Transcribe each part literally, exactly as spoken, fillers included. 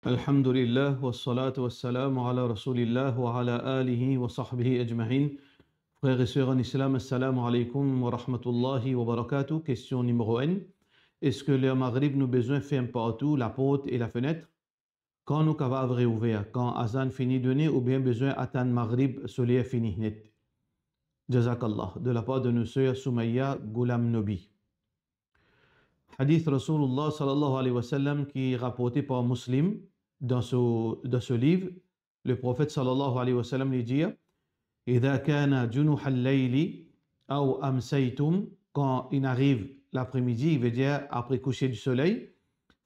Alhamdulillah, wassalatu wassalamu ala rasoulillah wa ala alihi wa sahbihi ajma'in. Frères et sœurs en islam, assalamu alaikum wa rahmatullahi wa barakatuh. Kestion nimero enn. Eski ler Maghrib nou bizin ferm partou laport e lafenet? Kan nou kapav reouver? Kan azan fini done oubien bizin atann Maghrib, soler fini net? Jazakallah. De lapar de nou ser Soumaya Goulam Nobi. Hadith Rasoulillah sallallahu alayhi wa sallam ki raporte par Muslim dan so, dan so liv, le Profet sallallahu alayhi wa sallam li dir, "Idha kana junuhal layli aw amsaytum", kan inn ariv lapremidi, vedir apre kouser di soley,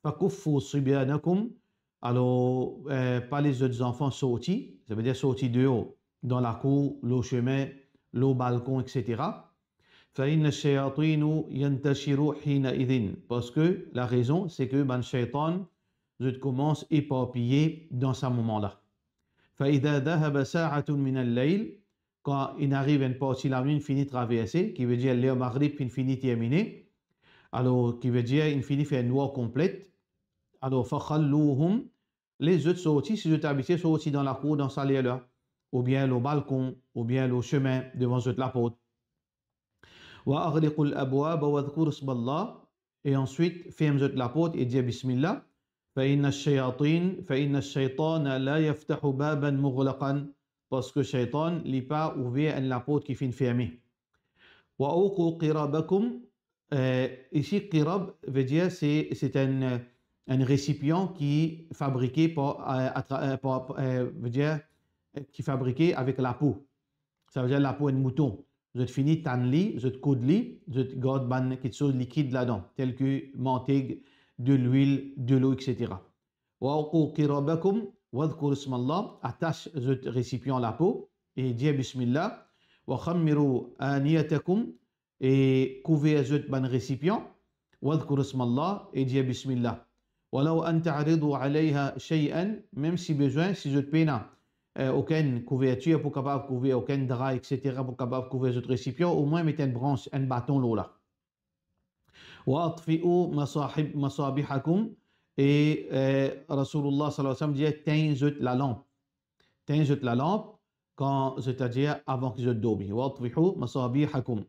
"fakuffu sibyanakum", alor, eh, pa les zot zanfan sorti, savedir sorti deor, dan lakour, lor sime, lor balkon, et cetera. "Fa inna shayatina yantashiru hina idhin", parski larezon, se ki bann shaytan, zot koumans eparpiye dan sa moman la. "Fa idha dhahaba sa'atun minal layl", kan inn ariv enn parti lanwit fini traverse, ki vedir ler Maghrib finn fini termine, alor, ki vedir inn fini fer nwar konplet, alor, "fakhalluhum", les zot sorti, si zot abitie sorti dan lakour dan sa ler la, oubien lor balkon, oubien lor sime, devan zot laport. "Wa aghliqul abwaba wadhkuru ismallah", e answit ferm zot laport e dir bismillah. "Fa inna shayatin, fa inna shaytana la yaftahu baban mughlaqan", parski shaytan, li pa ouver enn laport ki finn ferme. "Wa awqu qirabakum", eh, isi qirab vedir se, se enn, enn resipian ki fabrike par, eh, atra-, eh, par, eh, vedir, eh, ki fabrike avek lapo. Savedir lapo enn mouton. Zot fini tann li, zot koud li, zot gard bann kiksoz likid ladan, tel ki manteg, delwil, delo, et cetera. "Wa awqu qirabakum wadhkuru ismallah", atas zot resipian lapo e dir bismillah. "Wa khammiru aniyatakum", e kouver zot bann resipian, "wadhkuru ismallah", e dir bismillah. "Walaw an ta'ridu alayha shay'an", mem si bizin, si zot pena, eh, okenn kouvertir pou kapav kouver, okenn dra, et cetera, pou kapav kouver zot resipian, omwin met enn brans, enn baton lor la. "Wa atfi'u masahib-, masabihakum", e, eh, Rasoulillah sallallahu alayhi wa sallam dir, "Tegn zot lalanp." Tegn zot lalanp, kan, setadir avan ki zot dormi. "Wa atfi'u masabihakum."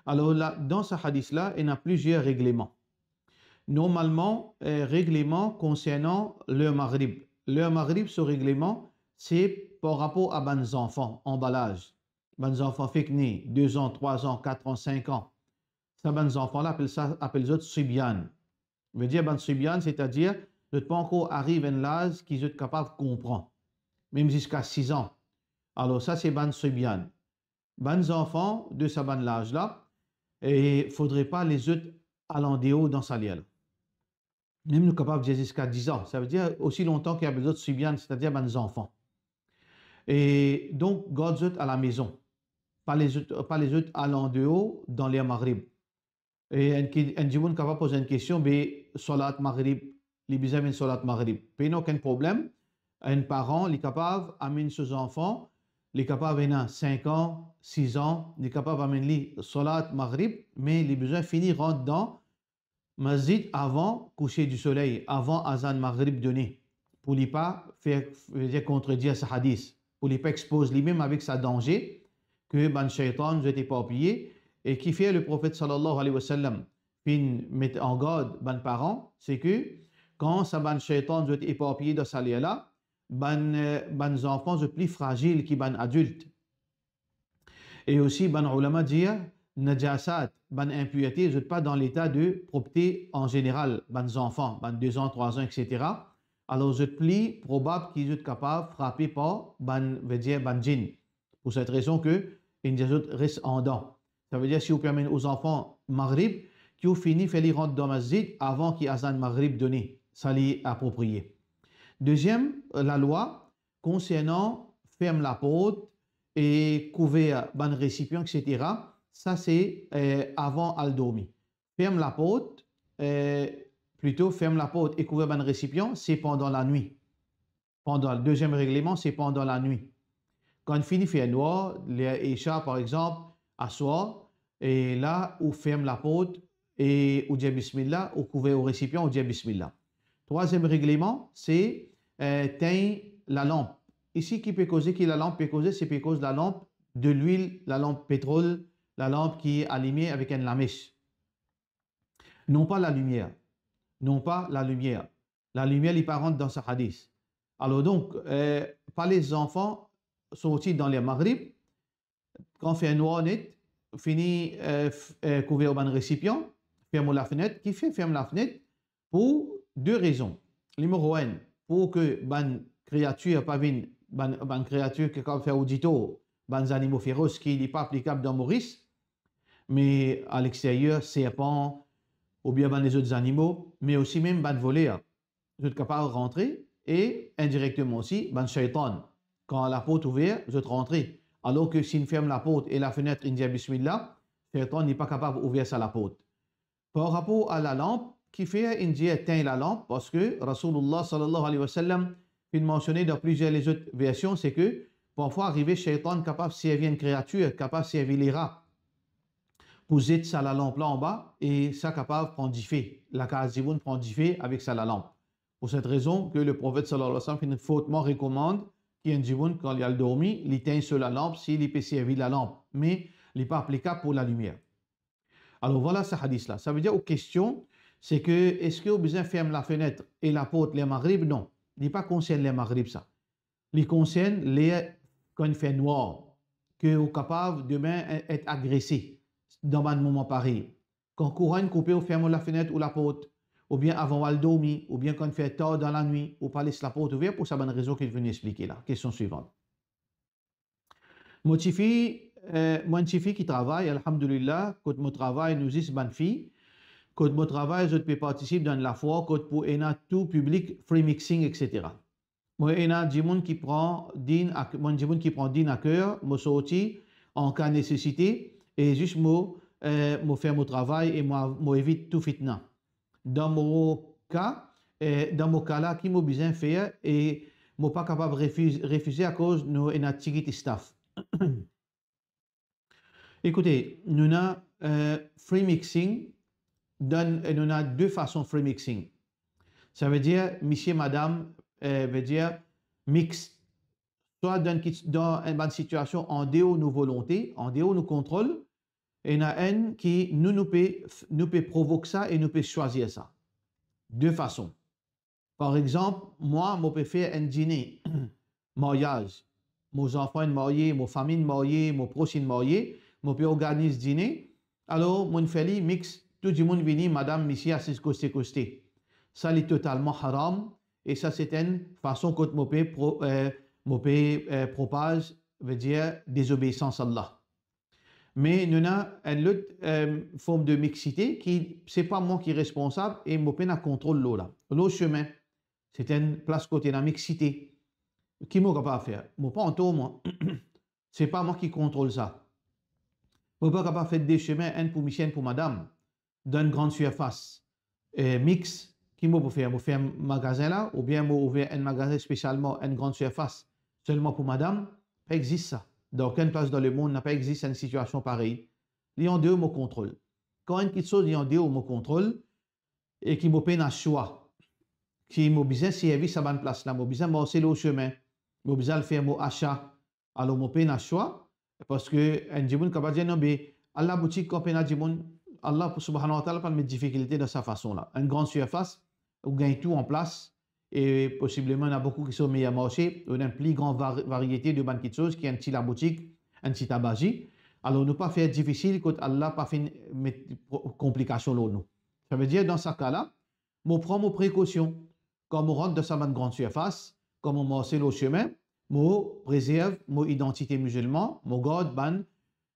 Alor la, dan sa hadis la, ena plizier regleman. Normalman, eh, regleman konsernan ler Maghrib. Ler Maghrib, so regleman, se par rapor a bann zanfan anba laz. Bann zanfan fek ne, de zan, trwa zan, kat an, sink an. Sa bann zanfan la, apel sa, apel zot sibyan. Vedir bann sibyan, setadir zot pa ankor ariv enn laz ki zot kapav konpran, mem ziska siz an. Alor sa se bann sibyan. Bann zanfan de sa bann laz la, e fodre pa les zot al andeor dan sa ler la. Mem nou kapav dir ziska diz an, savedir osi lontan ki apel zot sibyan, setadir bann zanfan. E donk, gard zot alamezon. Pa les zot, pa les zot al andeor dan ler Maghrib. E enn ki, enn dimoun kapav poz enn kestion, be salat Maghrib, li bizin amenn salat Maghrib. Pena okenn problem, enn paran, li kapav amenn so zanfan, li kapav ena sink an, siz an, li kapav amenn li salat Maghrib, me li bizin fini rant dan masjid avan kouser di soley, avan azan Maghrib done, pou li pa fer, vedir kontredir sa hadis, pou li pa expoz limem avek sa danze ki bann shaytan zot eparpiye, e kifer le Profet sallallahu alayhi wa sallam finn met an gard bann paran, se ki kan sa bann shaytan zot eparpiye dan sa ler la, bann, eh, bann zanfan zot pli frazil ki bann adilt. E osi, bann oulama dir, najasat, bann inpirte, zot pa dan leta de propte an zeneral, bann zanfan, bann de zan, trwa zan, et cetera. Alor, zot pli probab ki zot kapav frape par bann, vedir, bann jinn. Pou set rezon ki inn dir zot res andan. Savedir, si ou pe amenn ou zanfan Maghrib, ki ou fini fer li rant dan masjid avan ki azan Maghrib done, sa li apropriye. Deziem, eh, lalwa, konsernan ferm laport e kouver bann resipian, et cetera, sa se, eh, avan al dormi. Ferm laport, eh, plito ferm laport e kouver bann resipian, se pandan lanwit. Pandan, deziem regleman, se pandan lanwit. Kan fini fer nwar, ler Isha, par exanp, aswar, e la, ou ferm laport e ou dir bismillah, ou kouver ou resipian, ou dir bismillah. Trwaziem regleman, se, eh, tegn lalanp. Isi ki pe koze ki lalanp pe koze, se pe koz lalanp delwil, lalanp petrol, lalanp ki alime avek enn lames. Non pa lalimier. Non pa lalimier. Lalimier, li pa rant dan sa hadis. Alor donk, eh, pa les zanfan sorti dan ler Maghrib, kan fer nwar net, fini, eh, f-, eh, kouver bann resipian, ferm lafnet. Kifer ferm lafnet? Pou de rezon. Nimero enn, pou ke bann kreatir pa vinn, bann, bann kreatir ki kapav fer ou ditor, bann zanimo feros ki li pa aplikab dan Moris, me alexteryer, serpan, oubien bann lezot zanimo, me osi mem bann voler, zot kapav rantre, e indirekteman osi bann shaytan. Kan laport ouver, zot rantre. Alor ke si inn ferm laport e lafenet, inn dir bismillah, shaytan li pa kapav ouver sa laport. Par rapor a lalanp, kifer inn dir tegn lalanp? Parski Rasoulillah sallallahu alayhi wa sallam finn mansione dan plizier lezot version, se ke parfwa arive shaytan kapav servi enn kreatir, kapav servi lera pou zet sa lalanp la anba, e sa kapav pran dife, lakaz dimoun pran dife avek sa lalanp. Pou set rezon ke Leprofet sallallahu alayhi wa sallam finn fortman rekomand ki enn dimoun, kan li al dormi, li tegn so lalanp si li pe servi lalanp, me li pa aplikab pou lalimier. Alor, vwala sa hadis la. Savedir, ou kestion, se ke, eski ou bizin ferm lafenet e laport ler Maghrib? Non, li pa konsern ler Maghrib sa. Li konsern ler kan inn fer nwar, ke ou kapav demin e-, et agrese dan bann moman parey. Kan kouran inn koupe, ou ferm ou lafenet ou laport, oubien avan ou al dormi, oubien kan inn fer tar dan lanwit, ou pa les laport ouver pou sa bann rezon ki nou finn explike la. Kestion swivan. Mo tifi, eh, mo enn tifi ki travay, alhamdulillah, kot mo travay, nou zis bann fi. Kot mo travay, zot pe partisip dan enn lafwar kot pou ena tou piblik, free mixing, et cetera. Mo ena dimoun ki pran din a, mo enn dimoun ki pran din a ker, mo sorti an ka nesesite, e zis mo, eh, mo fer mo travay e mo, mo evit tou fitna. Dan mo ka, eh, dan mo ka la, ki mo bizin fer, e mo pa kapav refiz-, refize akoz nou ena tigit staff. Ekoute, nou ena, eh, free mixing, dan, eh, nou ena de fason free mixing. Savedir, misie, madam, eh, vedir mix, swa dan ki, dan enn bann sitiasion andeor nou volonte, andeor nou kontrol, ena enn ki nou, nou pe, nou pe provok sa e nou pe swazir sa. De fason. Par exanp, mwa, mo pe fer enn dine maryaz. Mo zanfan inn marye, mo fami inn marye, mo pros inn marye, mo pe organiz dine. Alor, mo inn fer li mix, tou dimoun vini, madam, misie asiz koste koste. Sa li totalman haram, e sa se enn fason kot mo pe pro-, eh, mo pe, eh, propaz, vedir dezobeisans Allah. Me nou ena enn lot, eh, form de mixite ki se pa mwa ki responsab e mo pena kontrol lor la. Lor semin, se enn plas kot ena mixite. Ki mo kapav fer? Mo pa antor mwa. Se pa mwa ki kontrol sa. Mo pa kapav fer de semin, enn pou misie, enn pou madam, dan enn gran sirfas, eh, mix, ki mo pou fer? Mo ferm magazin la, oubien mo ouver enn magazin spesialman, enn gran sirfas, selman pou madam? Pa exis sa. Dan okenn plas dan lemond, napa exis enn sitiasion parey. Li andeor mo kontrol. Kan enn kiksoz li andeor mo kontrol, e ki mo pena swa, ki mo bizin servi sa bann plas la, mo bizin marse lor semin, mo bizin al fer mo asa, alor mo pena swa, parski enn dimoun kapav dir, "Non, be, al laboutik kan pena dimoun." Allah subhanahu wa ta'ala pa met difikilte dan sa fason la. Enn gran sirfas, ou gagn tou an plas, e posibleman ena boukou ki so meyer marse, ou ena enn pli gran var-, variete de bann kiksoz ki enn ti laboutik, enn ti tabazi. Alor, nou pa fer difisil kot Allah pa finn met pro-, konplikasion lor nou. Savedir, dan sa ka la, mo pran mo prekosion. Kan mo rant dan sa bann gran sirfas, kan mo marse lor semin, mo prezerv mo idantite mizilman, mo gard bann,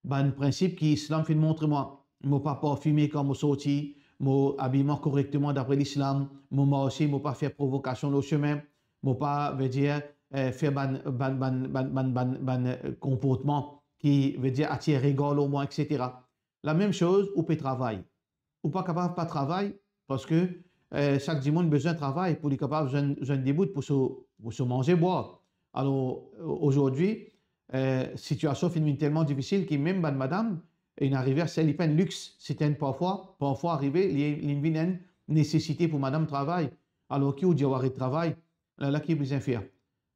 bann prinsip ki Islam finn montre mwa. Mo pa parfime kan mo sorti, mo abiy mwa korekteman dapre Lislam, mo marse, mo pa fer provokasion lor semin, mo pa, vedir, eh, fer bann, bann, eh, konportman ki, vedir, atir regar lor mwa, et cetera. Lamem soz, ou pe travay. Ou pa kapav pa travay, parski, eh, sak dimoun bizin travay pou li kapav zwenn, zwenn debout pou so, pou so manze, bwar. Alor, ozordi, eh, sitiasion finn vinn telman difisil ki mem bann madam, inn arive a sa, li pa enn lix, se enn parfwa, parfwa arive, li, li vinn enn nesesite pou madam travay. Alor ki ou dir ou aret travay, la, la ki bizin fer?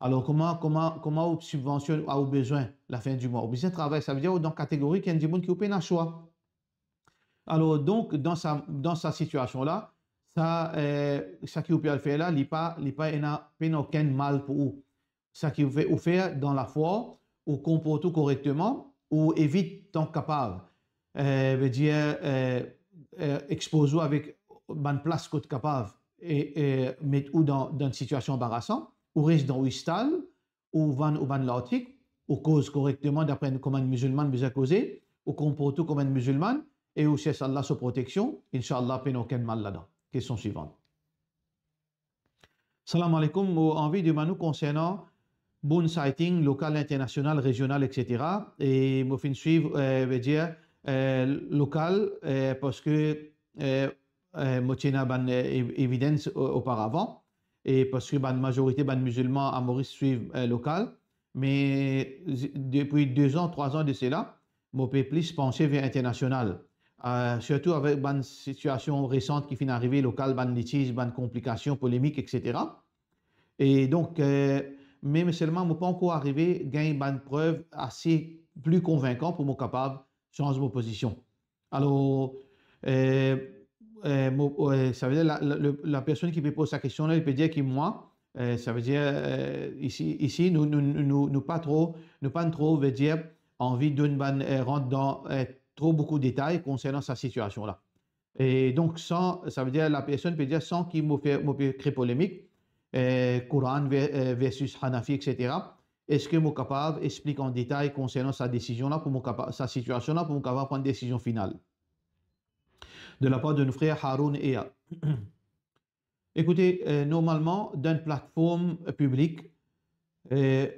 Alor kouma, kouma, kouma ou sibvansionn ou bizin lafin di mwa? Ou bizin travay, savedir ou dan kategori ki enn dimoun ki ou pena swa. Alor donk, dan sa, dan sa sitiasion la, sa, eh, sa ki ou pe al fer la, li pa, li pa ena, pena okenn mal pou ou. Sa ki ou fer, ou fer dan lafwa, ou konport ou korekteman, ou evit tan ki kapav, eh, vedir, eh, eh, expoz ou avek bann plas kot kapav, e, e met ou dan, dan enn sitiasion anbarasan, ou res dan ou istal, ou vann ou bann lartik, ou koz korekteman dapre kouma enn mizilman bizin koze, ou konport ou kouma enn mizilman, e ou sers Allah so proteksion, inshallah, pena okenn mal ladan. Kestion swivan. Salam alaikum, mo anvi demann ou konsernan bond sighting lokal, internasional, rezional, et cetera. E mo finn swiv, eh, vedir, eh, lokal, eh, parski, eh, eh, mo ti ena bann, eh, ev-, evidence o-, oparavan, e parski bann mazorite bann mizilman a Moris swiv, eh, lokal, me zi-, depi de zan, trwa zan de sela, mo pe plis panse ver internasional. Eh, sirtou avek bann sitiasion resan ki finn arive lokal, bann litiz, bann konplikasion, polemik, et cetera. E donk, eh, me, me selman mo pa ankor arive gagn bann prev ase pli konvinkan pou mo kapav sanz mo pozision. Alor, eh, eh, mo, eh, savedir la, la, le, lapersonn ki pe poz sa kestion la, li pe dir ki mwa, eh, savedir, eh, isi, isi, nou, nou, nou, nou, nou pa tro, nou pa tro, vedir, anvi donn bann, eh, rant dan, eh, tro boukou detay konsernan sa sitiasion la. E donk, san, savedir lapersonn pe dir, san ki mo fer, mo pe kre polemik, eh, Koran ver-, eh, versus Hanafi, et cetera. Eski mo kapav explik an detay konsernan sa desizion la, pou mo kapa-, sa sitiasion la, pou mo kapav pran desizion final? De la par de nou frer Haroun Ea. Ekoute, eh, normalman, dan enn platform, eh, piblik, eh,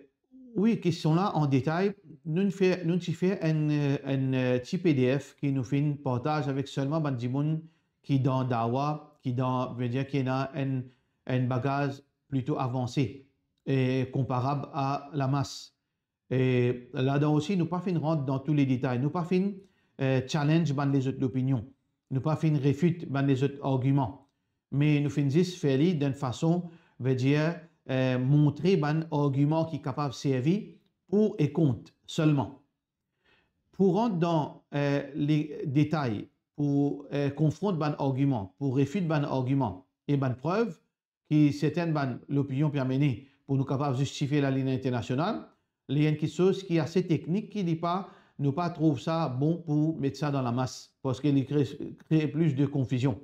wi, kestion la an detay, nou fer, nou ti fer enn, eh, enn, eh, ti P D F ki nou finn partaz avek selman bann dimoun ki dan dawa, ki dan, vedir ki ena enn, enn bagaz plito avanse e konparab a lamas. E ladan osi, nou pa finn rant dan tou le detay. Nou pa finn, eh, challenge bann lezot lopinion. Nou pa finn refit bann lezot argiman. Me nou finn zis fer li dan enn fason, vedir, eh, montre bann argiman ki kapav servi pou e kont selman. Pou rant dan, eh, le detay, pou, eh, konfront bann argiman, pou refit bann argiman e bann prev, ki sertin bann lopinion pe amene pou nou kapav zistifie laliny internasional, li enn kiksoz ki ase teknik, ki li pa, nou pa trouv sa bon pou met sa dan lamas, parski li kre, kre plis de konfizion.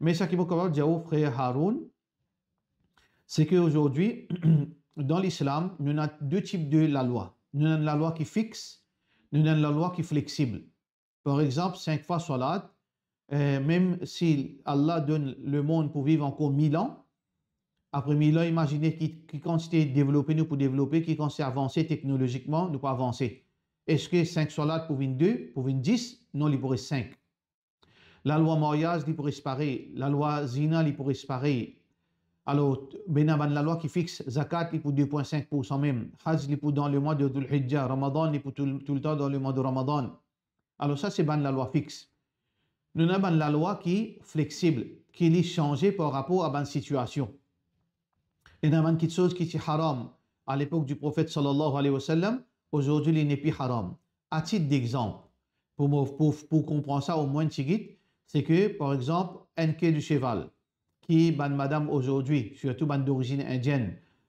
Me sa ki mo kapav dir ou, frer Haroun, se ke azordi, dan lislam, nou ena de tip de lalwa. Nou ena enn lalwa ki fix, nou ena enn lalwa ki fleksib. Par exanp, sink fwa swalat, eh, mem si Allah donn lemond pou viv ankor mil an, apre mil an, imazine ki, ki kantite devlope nou pou devlope, ki kantite avanse teknolozikman nou pou avanse. Eski sink swalat pou vinn de, pou vinn dis? Non, li pou res sink. Lalwa maryaz, li pou res parey. Lalwa zina, li pou res parey. Alor, ena bann lalwa ki fix, zakat, li pou de pwin sink poursan mem. Haj, li pou dan lemwa de Dhul Hijja. Ramadan, li pou tou, toultan dan lemwa de Ramadan. Alor sa, se bann lalwa fix. Nou ena bann lalwa ki fleksib, ki li sanze par rapor a bann sitiasion. Ena bann kiksoz ki ti haram a lepok di Profet sallallahu alayhi wa sallam, azordi li nepli haram. A tit dexanp, pou mo, pou, pou konpran sa omwin tigit, se ke, par exanp, enn ke de seval, ki bann madam azordi, sirtou bann dorizinn indienn,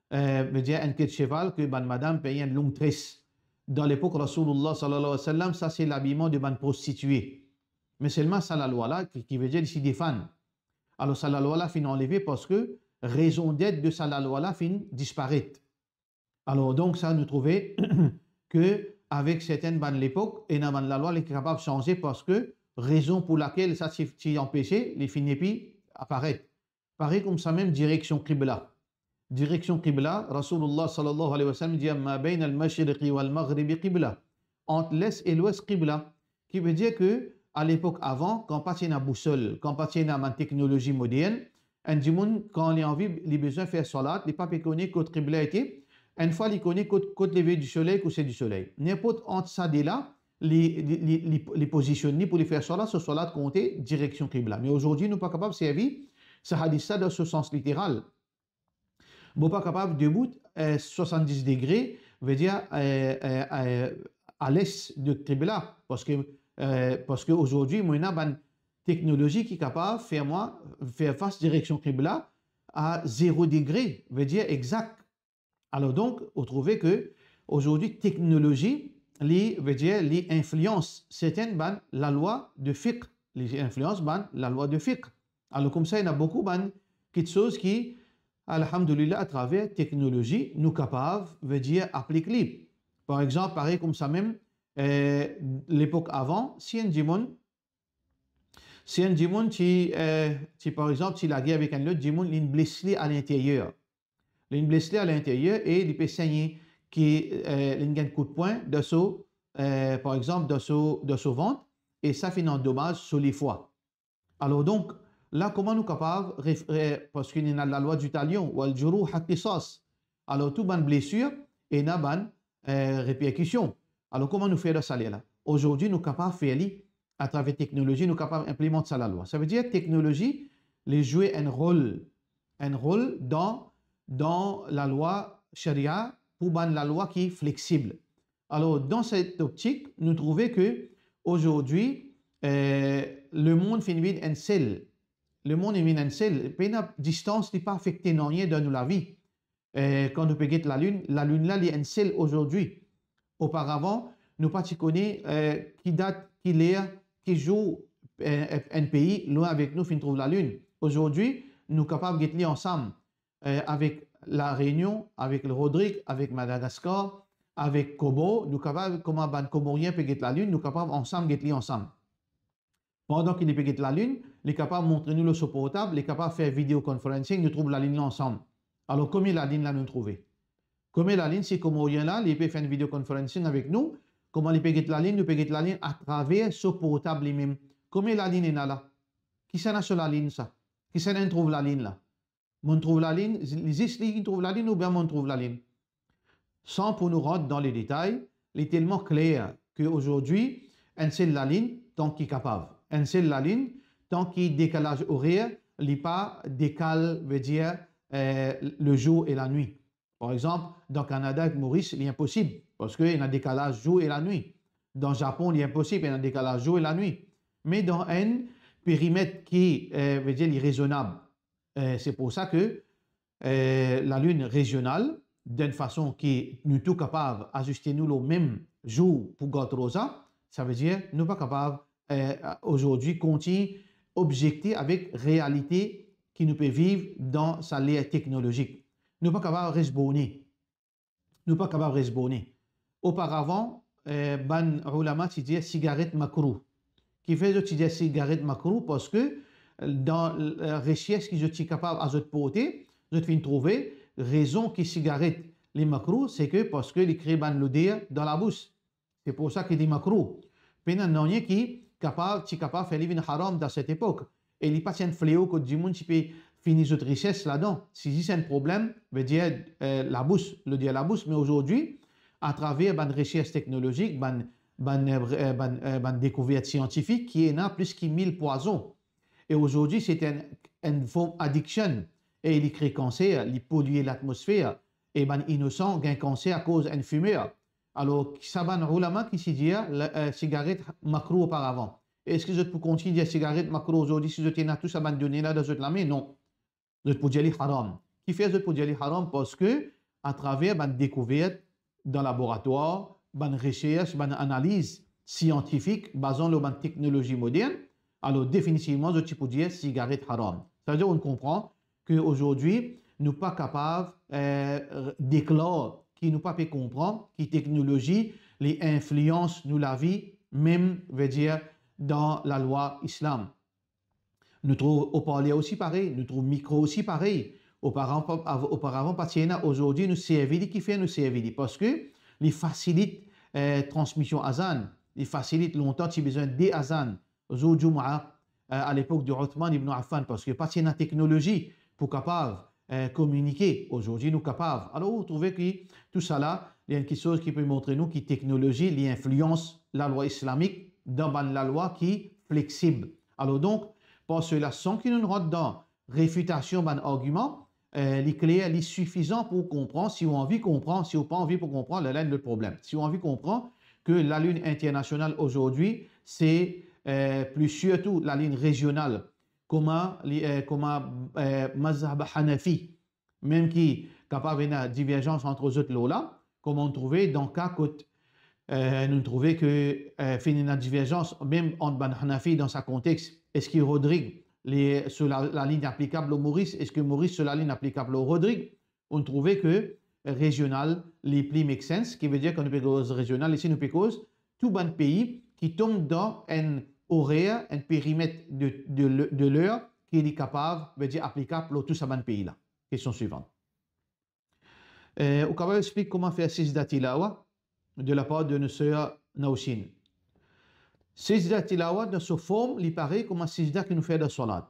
eh, vedir enn ke de seval ke bann madam pey enn long tres. Dan lepok Rasoulillah sallallahu alayhi wa sallam, sa se labiman de bann prostitie. Me selman sa lalwa la, ki, ki vedir li ti defann. Alor sa lalwa la finn anleve parski rezon det de sa lalwa la finn disparet. Alor donk sa nou trouve ke avek sertin bann lepok, ena bann lalwa li kapav sanze parski rezon pou lakel sa ti, ti anpese, li finn nepli aparet. Parey koumsa mem direksion kibla. Direksion kibla, Rasoulillah sallallahu alayhi wa sallam dir, "Ma bayna al-mashriqi wal-maghribi qibla." Ant les e lwes kibla. Ki vedir ke a lepok avan, kan pa ti ena bousol, kan pa ti ena bann teknolozi modern, enn dimoun, kan li anvi, li bizin fer swalat, li pa pe kone kot kibla ete. Enn fwa li kone kot, kot leve di soley, kouse di soley. Ninport ant sa de la, li, li, li, li, li pozisionn li pou li fer swalat, so swalat konte direksion kibla. Me azordi, nou pa kapav servi sa hadis la dan so sans literal. Mo pa kapav debout, eh, swasanndis degre, vedir, eh, eh, eh, a les de Qibla, parski, eh, parski azordi, mo ena bann teknolozi ki kapav fer mwa, fer fas direksion Qibla a zero degre, vedir exak. Alor donk, ou trouve ke azordi teknolozi, li, vedir, li inflians sertin bann lalwa de fiqh, li inflians bann lalwa de fiqh. Alor koumsa, ena boukou bann kiksoz ki, alhamdulillah, atraver teknolozi, nou kapav, vedir, aplik li. Par exanp, parey koumsa mem, eh, lepok avan, si enn dimoun, si enn dimoun ti, eh, ti, par exanp, ti lager avek enn lot dimoun, li'nn bles li a linteryer. Li'nn bles li a linteryer e li pe segne, ki, eh, li'nn gagn kout pwin dan so, eh, par exanp, dan so, dan so vant, e sa finn andomaz so lefwa. Alor donk, la kouma nou kapav ref-, re-, parski nou ena lalwa di talion, wal juruhu qisas. Alor tou bann blesir ena bann, eh, reperkision. Alor kouma nou fer dan sa ler la? Azordi nou kapav fer li atraver teknolozi, nou kapav inplimant sa lalwa. Savedir teknolozi, li zwe enn rol, enn rol dan, dan lalwa sharia pou bann lalwa ki fleksib. Alor, dan set optik, nou trouve ke azordi, eh, lemond finn vinn enn sel. Lemond inn vinn enn sel. Pena distans, li pa afekte nanye dan nou lavi. Eh, kan nou pe get lalinn, lalinn la, li enn sel azordi. Oparavan, nou pa ti kone, eh, ki dat, ki ler, ki zour, eh, enn pei lwin avek nou finn trouv lalinn. Azordi, nou kapav get li ansam, eh, avek La Reunion, avek Rodrig, avek Madagaskar, avek Komor, nou kapav, kouma bann Komorien pe get lalinn, nou kapav ansam get li ansam. Pandan ki li pe get lalinn, li kapav montre nou lor so portab, li kapav fer video conferencing, nou trouv lalinn la ansam. Alor, komie lalinn la nou trouve? Komie lalinn, si Komorien la, li pe fer enn video conferencing avek nou, kouma li pe get lalinn, nou pe get lalinn atraver so portab limem. Komie lalinn ena la? Kisannla so lalinn sa? Kisannla inn trouv lalinn la? Mo'nn trouv lalinn, li zis li ki trouv lalinn oubien mo'nn trouv lalinn? San pou nou rant dan ledetay, li telman kler ke azordi, enn sel lalinn, tan ki kapav. Enn sel lalinn, tan ki dekalaz orer, li pa dekal, vedir, eh, lezour e lanwit. Par exanp, dan Kanada ek Moris, li inposib, parski ena dekalaz zour e lanwit. Dan Zapon, li inposib, ena dekalaz zour e lanwit. Me dan enn perimet ki, eh, vedir, li rezonab. Eh, se pou sa ke, eh, lalinn rezional, dan enn fason ki nou tou kapav aziste nou lor mem zour pou gard roza, savedir nou pa kapav, eh, azordi kontign objekte avek realite ki nou pe viv dan sa ler teknolozik. Nou pa kapav res borne. Nou pa kapav res borne. Oparavan, eh, bann oulama ti dir sigaret makrouh. Kifer zot ti dir sigaret makrouh? Parski, eh, dan, eh, resers ki zot ti kapav a zot porte, zot finn trouve rezon ki sigaret li makrouh, se ke parski li kre bann loder dan labous. Se pou sa ki li makrouh. Pena nanye ki kapav, ti kapav fer li vinn haram dan set epok. E li pa ti enn fleo kot dimoun ti pe fini zot resers ladan. Si zis enn problem, vedir, eh, labous, loder labous. Me azordi, atraver bann resers teknolozik, bann, bann, eh, bann, eh, bann dekouvert siantifik ki ena plis ki mil pwazon. E azordi, se enn, enn form adiksion. E li kre kanser, li polie latmosfer. E bann inosan gagn kanser akoz enn fimer. Alor, sa bann oulama ki ti dir, la, eh, sigaret makrouh oparavan. Eski zot pou kontign dir sigaret makrouh azordi si zot ena tou sa bann done la dan zot lame? Non. Zot pou dir li haram. Kifer zot pou dir li haram? Parski, atraver bann dekouvert dan laboratwar, bann resers, bann analiz siantifik, bazan lor bann teknolozi modern, alor definitivman, zot ti pou dir sigaret haram. Savedir, ou konpran ke azordi, nou pa kapav, eh, deklar ki nou pa pe konpran ki teknolozi, li inflians nou lavi, mem, vedir, dan lalwa islam. Nou trouv oparler osi parey, nou trouv mikro osi parey. Oparavan, av-, oparavan pa ti ena, azordi nou servi li, kifer nou servi li? Parski li fasilit, eh, transmision azan, li fasilit, lontan ti bizin de azan, zour Jumaa, eh, a lepok de Othman ibn Affan, parski pa ti ena teknolozi pou kapav, eh, kominike. Azordi nou kapav. Alor, ou trouve ki tousala, li enn kiksoz ki pe montre nou ki teknolozi, li inflians lalwa islamik dan bann lalwa ki fleksib. Alor donk, par sela, san ki nou rant dan refitasion bann argiman, eh, li kler, li sifizan pou konpran. Si ou anvi konpran, si ou pa anvi pou konpran, la, la enn lot problem. Si ou anvi konpran ke lalinn internasional azordi, se, eh, pli sirtou lalinn rezional, kouma li, eh, kouma, eh, mazhab Hanafi, mem ki kapav ena diverzans ant zot lor la, kouma nou trouve dan ka kot, eh, nou trouve ke, eh, finn ena diverzans mem ant bann Hanafi dan sa kontex. Eski rodrig, li, so la, lalinn aplikab lor Moris, eski Moris so lalinn aplikab lor rodrig? Nou trouve ke rezional, li pli make sense, ki vedir kan nou pe koz rezional, isi nou pe koz tou bann pei ki tom dan enn orer, enn perimet de, de, de ler ki li kapav, vedir aplikab lor tou sa bann pei la. Kestion swivan. Eh, ou kapav explik kouma fer sizda tilawa de lapar de nou ser Naousin? Sizda tilawa dan so form, li parey kouma sizda ki nou fer dan swalat.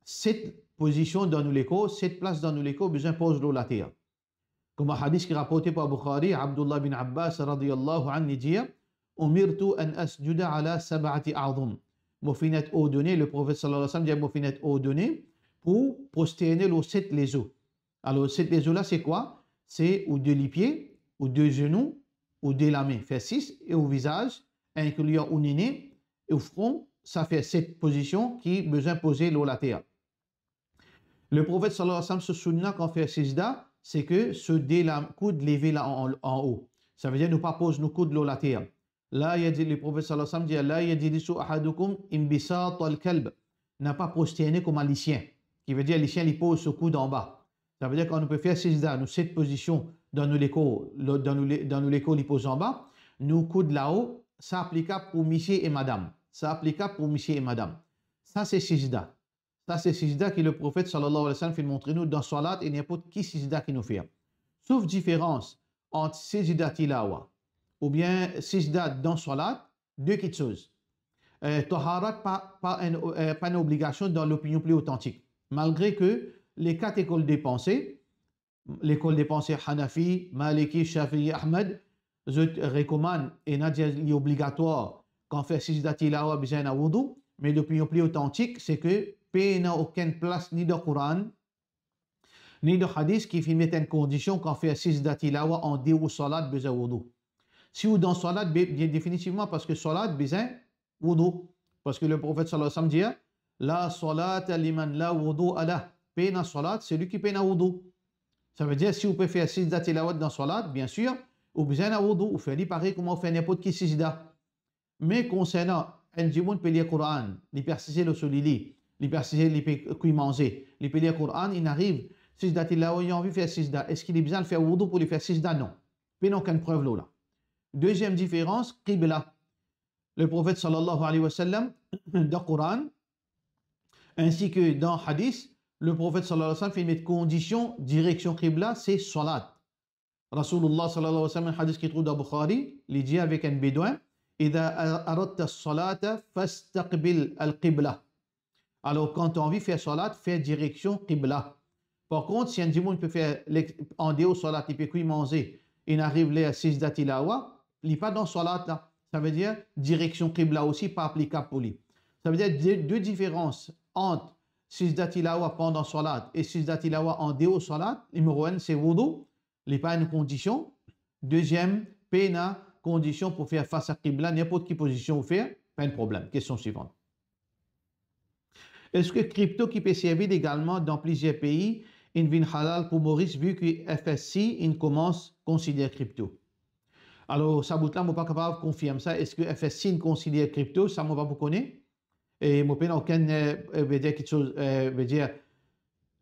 Set pozision dan nou lekor, set plas dan nou lekor bizin poz lor later. Kouma hadis ki raporte par Bukhari, Abdullah bin Abbas radiyallahu anhu, li dir, "Umirtu an asjuda ala sab'ati a'zum." Mo finn et ordone, Leprofet sallallahu alayhi wa sallam dir, mo finn et ordone pou prosterne lor set lezo. Alor, set lezo la, se kwa? Se ou de lipie, ou de zenou, ou de lame, fer sis, e ou vizaz, inkli ou nene, e ou fron, sa fer set pozision ki bizin poze lor later. Leprofet sallallahu alayhi wa sallam, so sunna kan fer sizda, se ke so de la, koud leve la an, an, anlor. Savedir nou pa poz nou koud lor later. La yajli-, Leprofet sallallahu alayhi wa sallam dir, "La yajlisu ahadukum inbisatal kalb." Napa prosterne kouma lisien. Ki vedir lisien li poz so koud anba. Savedir kan nou pe fer sizda, nou set pozision dan nou lekor, lo-, dan nou le-, dan nou lekor li poz anba, nou koud lao, sa aplikab pou misie e madam. Sa aplikab pou misie e madam. Sa se sizda. Sa se sizda ki Leprofet sallallahu alayhi wa sallam finn montre nou dan swalat e ninport ki sizda ki nou fer. Sof diferans ant sizda tilawa oubien sizda dan swalat, de kitsoz. Eh, taharat pa, pa enn, eh, pa enn obligasion dan lopinion pli otantik. Malgre ke le kat lekol de panse, lekol de panse Hanafi, Maliki, Shafi'i, Ahmad, zot rekomann, ena dir li obligatwar, kan fer sizda tilawa bizin ena woudou, me lopinion pli otantik, se ke pena okenn plas ni dan Koran, ni dan hadis ki finn met enn kondision kan fer sizda tilawa an deor swalat bizin woudou. Si ou dan swalat, be-, bien definitivman, parski swalat bizin woudou. Parski Leprofet sallallahu alayhi wa sallam dir, "La salata liman la wudu'a lah." Pena swalat, selwi ki pena woudou. Savedir, si ou pe fer sizda tilawat dan swalat, biensir, ou bizin ena woudou, ou fer li parey kouma ou fer ninport ki sizda. Me konsernan enn dimoun pe lir Koran, li pe asize lor so lili, li pe asize, li pe kwi manze, li pe lir Koran, inn ariv sizda tilawa, li anvi fer sizda, eski li bizin al fer woudou pou li fer sizda? Non. Pena okenn prev lor la. Deziem diferans, kibla. Leprofet sallallahu alayhi wa sallam, dan Koran, ainsi que dan hadis, Leprofet sallallahu alayhi wa sallam finn met kondision direksion kibla, se swalat. Rasoulullah sallallahu alayhi wa sallam, hadis ki trouv dan Bukhari, li dir avek enn Bedwin, "Idha aradta as-salata fastaqbil al-qibla." Alor, kan to anvi fer swalat, fer direksion kibla. Par kont, si enn dimoun pe fer lex-, andeor swalat, li pe kwi manze, inn ariv ler sizda tilawa, li pa dan swalat la. Savedir, direksion kibla osi pa aplikab pou li. Savedir, de, de diferans ant sizda tilawa pandan swalat e sizda tilawa andeor swalat. Nimero enn, se woudou, li pa enn kondision. Deziem, pena kondision pou fer fas a kibla, ninport ki pozision ou fer, pa enn problem. Kestion swivan. Eski kripto ki pe servi legalman dan plizier pei inn vinn halal pou Moris, vi ki F S C inn koumans konsider kripto? Alor, sa bout la, mo pa kapav konfirm sa, eski F S C inn konsider kripto, sa mo pa pou kone. E mo pena okenn, eh, eh, vedir kiksoz, eh, vedir,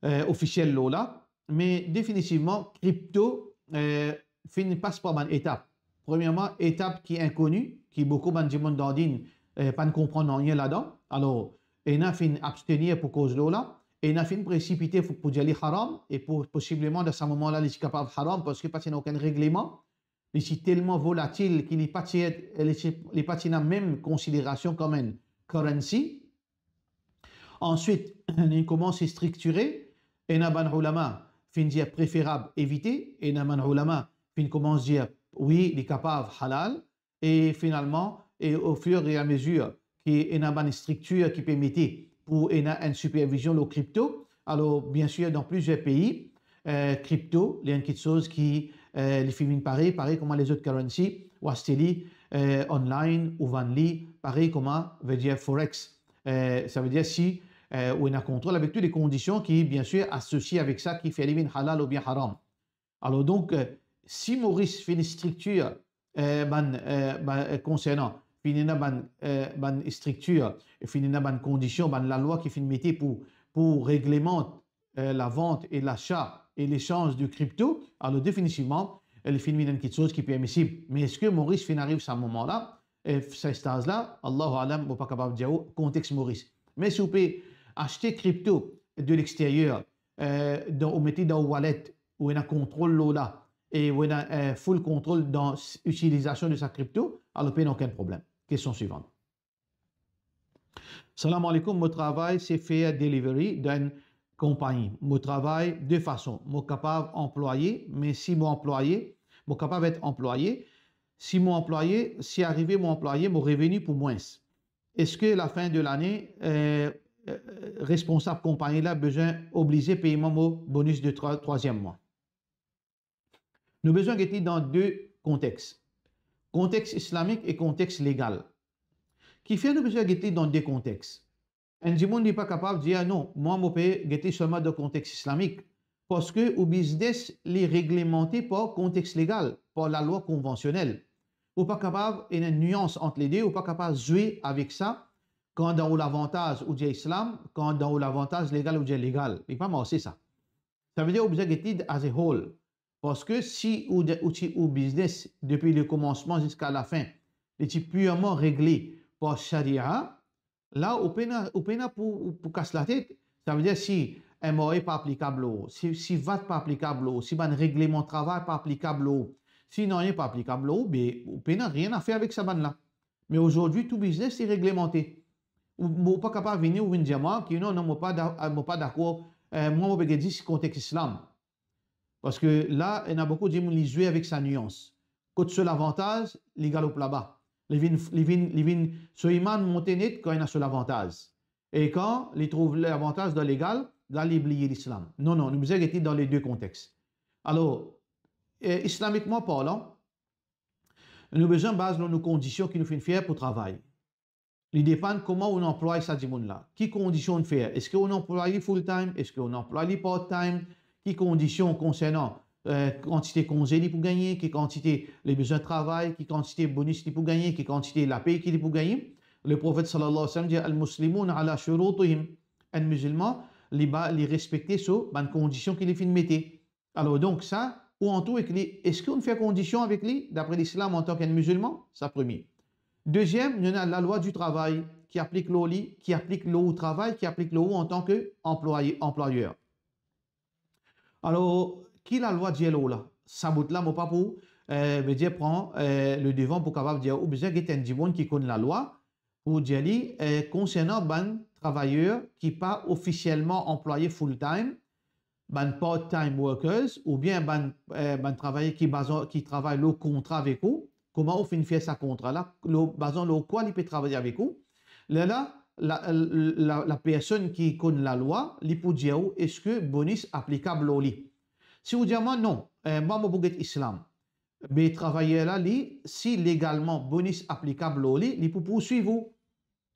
eh, ofisiel lor la. Me definitivman, kripto, eh, finn pas par bann etap. Premierman, etap ki inkoni, ki boukou bann dimoun dan din, eh, pa'nn konpran nanye ladan. Alor, ena finn abstenir pou koz lor la, ena finn presipite pou, pou dir li haram, e pou, posibleman dan sa moman la, li ti kapav haram, parski pa ti ena okenn regleman, li ti telman volatil ki li pa ti, li ti, li pa ti ena mem konsiderasion kom enn currency. Answit, li koumans striktire, ena bann oulama finn dir preferab evite, ena bann oulama finn koumans dir wi, li kapav halal, e finalman, e au fur et à mesure ki ena bann striktir ki pe mete pou ena enn sipervizion lor kripto, Alor, bien sir, dan plizier pei, eh, kripto, li enn kiksoz ki, eh, li finn vinn parey, parey kouma lezot currency, ou aste li, eh, online, ou vann li, parey kouma, vedir forex. Eh, savedir si, eh, ou ena kontrol avek tou le kondision ki, bien sir, asosie avek sa ki fer li vinn halal oubien haram. Alor donk, eh, si Moris finn striktir, eh, bann, eh, bann, eh, konsernan, finn ena bann, eh, bann striktir, finn ena bann kondision, bann lalwa ki finn mete pou, pou reglemant, eh, lavant e lasa e lesanz de kripto, alor definitivman, eh, li finn vinn enn kiksoz ki permisib. Me eski Moris finn ariv sa moman la, eh, sa staz la? Allahu alam, mo pa kapav dir ou kontex Moris. Me si ou pe aste kripto de lexteryer, eh, dan, ou met li dan ou wallet, ou ena kontrol lor la, e ou ena, eh, full kontrol dan s-, itilizasion de sa kripto, alor pena okenn problem. Kestion swivan. Salam alaikum, mo travay se fer delivery dan enn konpagni. Mo travay de fason. Mo kapav anplwaye, me si mo anplwaye, mo kapav et anplwaye. Si mo anplwaye, si arive mo anplwaye, mo reveni pou mwins. Eski lafin de lane, eh, eh, responsab konpagni la bizin oblize pey mwa mo bonis de trwa-, trwaziem mwa? Nou bizin get li dan de kontex. Kontex islamik e kontex legal. Kifer nou bizin get li dan de kontex? Enn dimoun li pa kapav dir, "Ah non, mwa mo pe get li selman dan kontex islamik." Parski ou biznes li reglemante par kontex legal, par lalwa konvansionel. Ou pa kapav ena enn nians ant le de, ou pa kapav zwe avek sa, kan dan ou lavantaz ou dir islam, kan dan ou lavantaz legal ou dir legal. Li pa marse sa. Savedir ou bizin get li as a whole. Parski si ou de-, ou ti, ou biznes depi lekomansman ziska lafin, li ti pirman regle par sharia, la ou pena, ou pena pou, pou kas latet. Savedir si M R A pa aplikab lor ou, si, si vat pa aplikab lor ou, si bann regleman travay pa aplikab lor ou, si nanye pa aplikab lor ou, be ou pena nanye a fer avek sa bann la. Me azordi tou biznes li reglemante. Ou, ou pa kapav vini, ou vinn dir mwa ki non, non, mo pa da-, mo pa dakor, eh, mwa mo pe get zis kontex islam. Parski la, ena boukou dimoun li zwe avek sa nians. Kot so lavantaz, li galop laba. Li vinn, li vinn, li vinn, so iman monte net kan ena so lavantaz. E kan li trouv lavantaz dan legal, la li bliye lislam. Non, non, nou bizin get li dan le de kontex. Alor, eh, islamikman parlan, nou bizin baz lor nou kondision ki nou finn fer pou travay. Li depann kouma ou anplway sa dimoun la. Ki kondision ou fer? Eski ou anplway li full time? Eski ou anplway li part time? Ki kondision konsernan, eh, kantite konze li pou gagne, ki kantite li bizin travay, ki kantite bonis li pou gagne, ki kantite lapey ki li pou gagne? Le Profet sallallahu alayhi wa sallam dir, "Al-Muslimuna ala shurutihim." Enn mizilman, li ba, li respekte so bann kondision ki li finn mete. Alor donk sa, ou antour ek li, eski ou fer kondision avek li, dapre lislam antan ki enn mizilman? Sa premie. Deziem, nou ena lalwa di travay ki aplik lor li, ki aplik lor ou travay, ki aplik lor ou antan ki anplwaye, anplwayer. Alor, ki lalwa dir lor ou la? Sa bout la, mo pa pou, eh, vedir pran, eh, le devan pou kapav dir ou bizin get enn dimoun ki konn lalwa, pou dir li, eh, konsernan bann travayer ki pa ofisielman anplwaye full time, bann part time workers, oubien bann, eh, bann travayer ki bazan, ki travay lor kontra avek ou, kouma ou finn fer sa kontra la, lor, bazan lor kwa li pe travay avek ou. Lerla, la, la, la, la personn ki konn lalwa, li pou dir ou eski bonis aplikab lor li. Si ou dir mwa non, eh, mwa mo pou get islam. Me travayer la, li, si legalman bonis aplikab lor li, li pou pourswiv ou.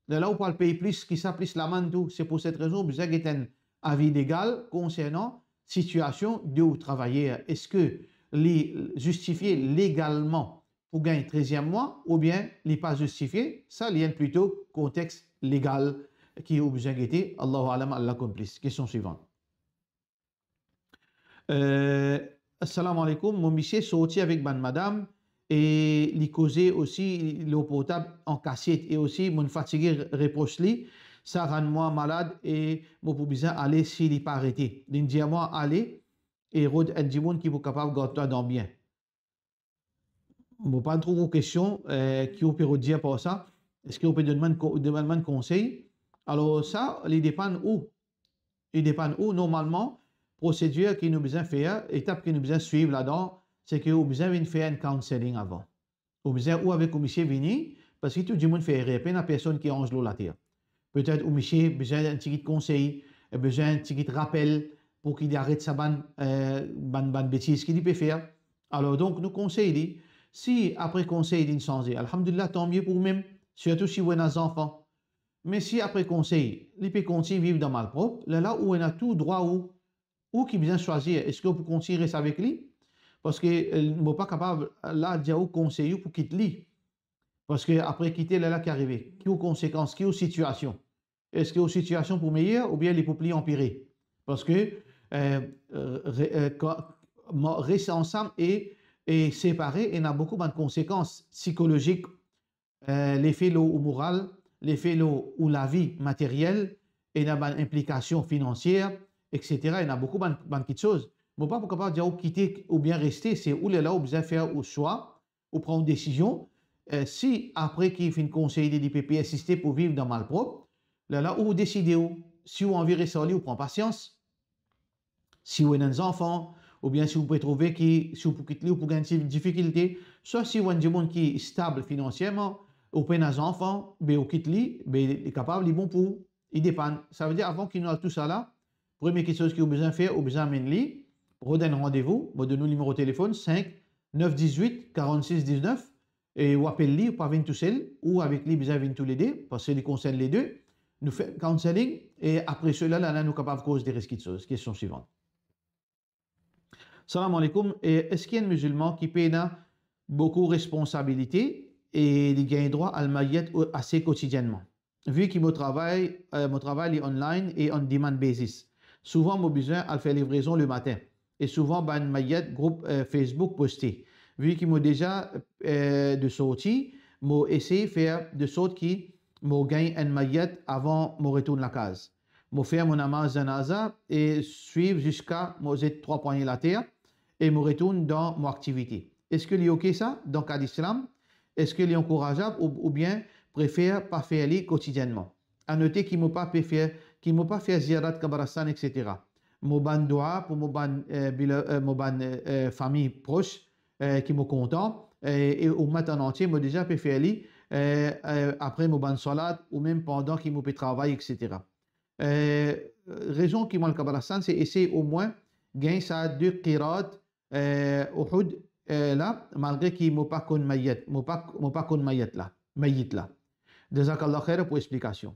Lerla ou pou al pey plis ki sa, plis lamann tou. Se pou set rezon ou bizin get enn avi legal konsernan sitiasion de ou travayer. Eski li zistifie legalman pou gagn treziem mwa oubien li pa zistifie? Sa li enn plito kontex legal ki ou bizin gete. Allahu alam, Allah konn plis. Kestion swivan. Eh, assalamu alaikum, mo misie sorti avek bann madam e li koze osi lor portab an kasiet e osi mo'nn fatige repros li, sa rann mwa malad e mo pou bizin ale si li pa arete. Li'nn dir mwa ale e rod enn dimoun ki pou kapav gard twa dan bien. Mo pa trouv ou kestion, eh, ki ou pe rod dir par sa. Eski ou pe donn mwa enn ko-, donn mwa enn konsey? Alor sa, li depann ou. Li depann ou. Normalman, prosedir ki nou bizin fer, etap ki nou bizin swiv ladan, se ki ou bizin vinn fer enn counselling avan. Ou bizin ou avek ou misie vini, parski tou dimoun fer erer, pena personn ki anz lor later. Petet ou misie bizin enn tigit konsey, eh, bizin enn tigit rapel pou ki li aret sa bann, eh, bann, bann betiz ki li pe fer. Alor, donk, nou konsey li, si apre konsey li inn sanze, alhamdulillah, tanmie pou oumem, sirtou si ou ena zanfan. Me si apre konsey, li pe kontign viv dan malprop, lerla ou ena tou drwa ou, ou ki bizin swazir, eski ou pou kontign res avek li? Parski, eh, mo pa kapav la dir ou konsey ou pou kit li. Parski apre kite, lerla ki arive? Ki ou konsekans, ki ou sitiasion? Eski ou sitiasion pou meyer oubien li pou pli anpire? Parski, eh, re-, eh, kan, mo-, res ansam e, e separe, ena boukou bann konsekans psikolozik, eh, lefe lor ou moral, lefe lor ou lavi materyel, ena bann inplikasion finansier, et cetera. Ena boukou bann, bann kitsoz. Mo pa pou kapav dir ou kite oubien reste, se ou lerla ou bizin fer ou swa, ou pran ou desizion. Eh, si apre ki finn konsey li, li pe persiste pou viv dan malprop, lerla ou deside ou, si ou anvi res ar li, ou pran pasians. Si ou ena enn zanfan, oubien si ou pe trouve ki, si ou pou kit li, ou pou gagn ti difikilte, swa si ou enn dimoun ki stab finansierman, ou pena zanfan, be ou kit li, be li kapav, li bon pou ou, li depann. Savedir, avan ki nou al tousala, premie kitsoz ki ou bizin fer, ou bizin amenn li, rod enn randevou, mo donn ou nimero telefonn, sink nef dizwit karannsis diznef, e ou apel li, ou pa vinn tousel, ou avek li bizin vinn toulede, parski li konsern lede. Nou fer counselling, e apre sela, la, la, nou kapav koz de res kitsoz. Kestion swivan. Salam aleykoum. E eski enn mizilman ki pena boukou responsabilite e li gagn drwa al mayet o-, ase kotidiennman? Vi ki mo travay, eh, mo travay li online e on demand basis. Souvan mo bizin al fer livrezon lematin. E souvan bann mayet group, eh, Facebook poste. Vi ki mo deza, eh, de sorti, mo esey fer de sort ki mo gagn enn mayet avan mo retourn lakaz. Mo fer mo namaz janaza e swiv ziska mo zet trwa pwagne later e mo retourn dan mo aktivite. Eski li ok sa, dan kad islam? Eski li ankourazab ou, oubien prefer pa fer li kotidiennman? Anote ki mo pa pe fer, ki mo pa fer ziyarat kabristan, et cetera. Mo bann dua pou mo bann, eh, bila-, eh, mo bann, eh, eh, fami pros, eh, ki mo kontan, eh, e o mwa antie, mo deza pe fer li, eh, eh, apre mo bann salat, ou mem pandan ki mo pe travay, et cetera. Eh, rezon ki mo al kabristan, se esey omwin gagn sa de qirat, eh, Uhud, eh, la, malgre ki mo pa konn mayet, mo pa, mo pa konn mayet la, mayit la. Jazakallah khair pou explikasion.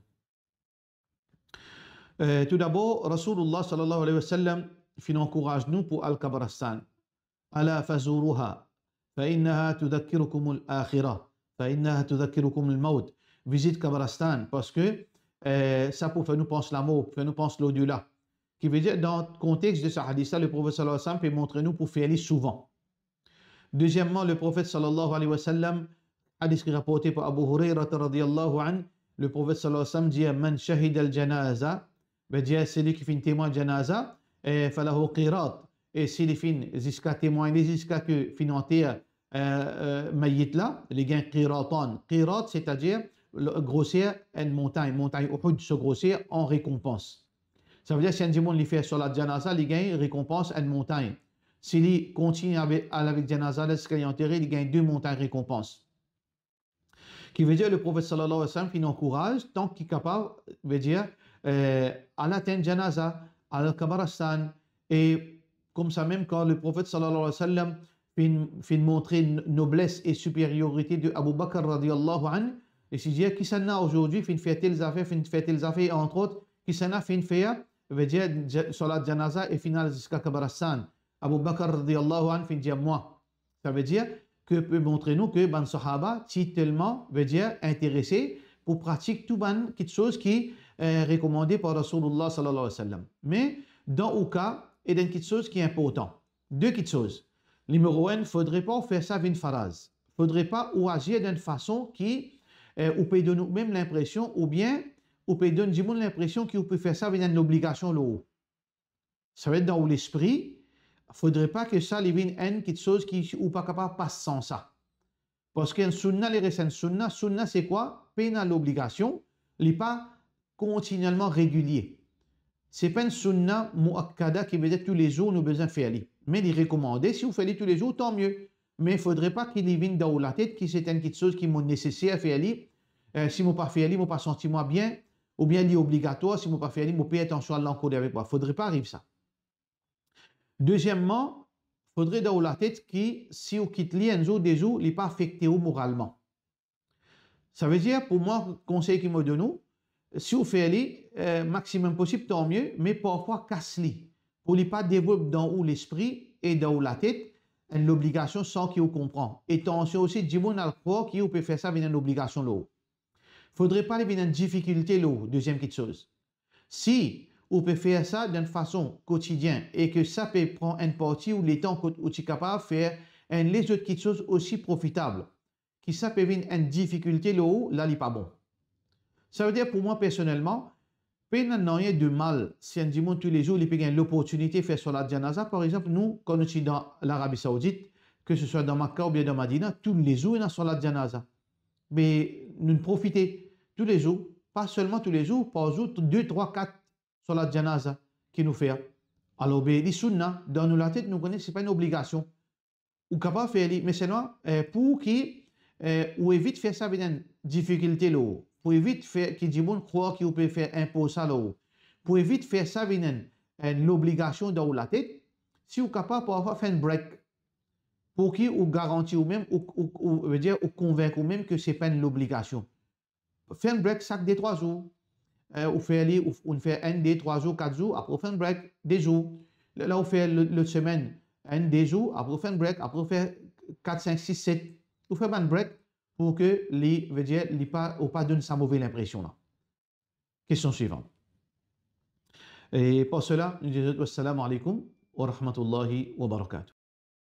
Eh, toudabor, Rasoulullah sallallahu alayhi wa sallam finn ankouraz nou pou al kabristan. Ala fazuruha, fa innaha tudhakkirukumul akhirah, fa innaha tudhakkirukumul mawt. Vizit kabristan, parski, eh, sa pou fer nou pans lamor, pou fer nou pans lodela. Ki vedir, dan kontex de sa hadis la, Leprofet sallallahu alayhi wa sallam pe montre nou pou fer li souvan. Dezieman, Leprofet sallallahu alayhi wa sallam, hadis ki raporte par Abu Hurayra radiyallahu anhu, Leprofet sallallahu alayhi wa sallam dir, "Man shahida al-janaza", vedir, seli ki finn temwagn janaza, eh, "falahu qirat", e si li finn ziska temwagn li, ziska ki finn anter, eh, eh, mayit la, li gagn qiratan. Qirat, setadir le, groser enn montagn, montagn Uhud, so groser an rekonpans. Savedir, si enn dimoun li fer salat janaza, li gagn rekonpans enn montagn. Si li kontign ave-, al avek janaza la ziska li antere, li gagn de montagn rekonpans. Ki vedir, Leprofet sallallahu alayhi wa sallam finn ankouraz, tan ki kapav, vedir, eh, al atenn janaza, al kabristan, e koumsa mem kan Leprofet sallallahu alayhi wa sallam finn, finn montre n-, nobles e siperiorite de Abu Bakr radiyallahu anhu, e si dir, "Kisannla azordi finn fer tel zafer, finn fer tel zafer, entre autres, kisannla finn fer, vedir, ja-, salat janaza e finn al ziska kabristan?" Abu Bakr radiyallahu anhu finn dir, "Mwa." Savedir ki pe montre nou ki bann sahaba ti telman, vedir, interese pou pratik tou bann kitsoz ki, eh, rekomande par Rasoulullah sallallahu alayhi wa sallam. Me, dan ou ka, ena enn kitsoz ki inportan. De kitsoz. Nimero enn, fodre pa ou fer sa vinn faraz. Fodre pa ou azir dan enn fason ki, eh, ou pe donn ou mem linpresion, oubien ou pe donn dimoun linpresion ki ou pe fer sa vinn enn lobligasion lor ou. Savedir dan ou lespri, fodre pa ki sa li vinn enn kitsoz ki ou pa kapav pas san sa. Parski enn sunna, li res enn sunna. Sunna se kwa? Pena lobligasion, li pa kontinielman regilie. Se pa enn sunna muakkada ki vedir toulezour nou bizin fer li. Me li rekomande, si ou fer li toulezour, tanmie. Me fodre pa ki li vinn dan ou latet ki se enn kitsoz ki mo neseser fer li. Eh, si mo pa fer li, mo pa santi mwa bien. oubien li obligatwar, si mo pa fer li, mo pe atansion al lankolè avek mwa. Fodre pa ariv sa. Dezieman, fodre dan ou latet ki si ou kit li enn zour, de zour, li pa afekte ou moralman. Savedir, pou mwa, konsey ki mo donn ou, si ou fer li, eh, maximum posib, tan mie, me parfwa kas li, pou li pa devlop dan ou lespri e dan ou latet enn lobligasion san ki ou konpran. E tansion osi, dimoun al krwar ki ou pe fer sa vinn enn obligasion lor ou. Fodre pa li vinn enn difikilte lor ou, deziem kitsoz. Si ou pe fer sa dan fason kotidien e ke sa pe pran enn parti ou letan kot ou ti kapav fer enn lezot kitsoz osi profitab, ki sa pe vinn enn difikilte lor ou, la li pa bon. Savedir, pou mwa personelman, pena nanye de mal si enn dimoun toulezour li pe gagn loportinite fer swalat janaza. Par exanp, nou, kan nou ti dan Larabi Saoudit, ke se swa dan Makka oubien dan Madina, toulezour ena swalat janaza. Me nou profite toulezour, pa selman toulezour, par zour, de, trwa, kat swalat janaza ki nou fer. Alor, be, li sounna, dan nou latet, nou kone se pa enn obligasion. Ou kapav fer li, me selman, eh, pou ki, eh, ou evit fer sa vinn enn difikilte lor ou, pou evit fer ki dimoun krwar ki ou pe fer enpoz sa lor ou, pou evit fer sa vinn enn, enn lobligasion dan ou latet, si ou kapav parfwa fer enn break, pou ki ou garanti ou mem, ou, ou, ou, vedir, ou konvink ou mem ke se pa enn lobligasion. Fer enn break sak de, trwa zour. Eh, ou fer li, ou, ou fer enn, de, trwa zour, kat zour, apre ou fer enn break, de zour. La, la ou fer lot, lot semenn, enn, de zour, apre ou fer enn break, apre ou fer kat, sink, sis, set. Ou fer bann break pou ke li, vedir, li pa, ou pa donn sa move linpresion la. Kestion swivan. E par sela, nou dir zot, wassalamu alaikum wa rahmatullahi wa barakatuh.